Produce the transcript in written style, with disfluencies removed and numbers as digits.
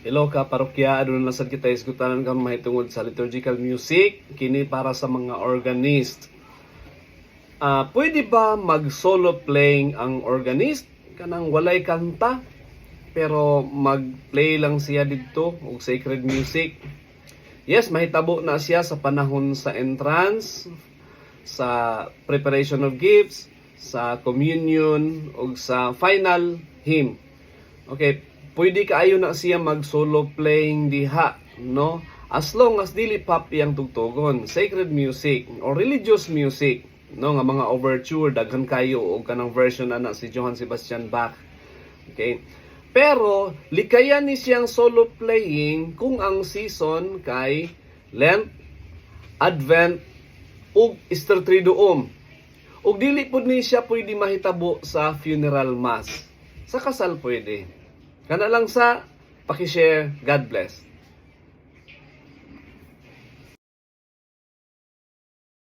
Hello ka parokya, aduna na sad kita isgutanan karon mahitungod sa liturgical music kini para sa mga organist. Pwede ba mag solo playing ang organist, kanang walay kanta pero mag-play lang siya didto og sacred music? Yes, mahitabo na siya sa panahon sa entrance, sa preparation of gifts, sa communion ug sa final hymn. Okay, pwede kaayo na siya mag solo playing diha, no? As long as dili pop iyang tugtugon, sacred music or religious music, no, nga mga overture, daghan kayo og kanang version ana si Johann Sebastian Bach. Okay. Pero likayan ni siyang solo playing kung ang season kay Lent, Advent ug Easter Triduum. Ug dili pud ni siya pwede mahitabo sa funeral mass. Sa kasal pwede. Kana lang sa, paki-share. God bless.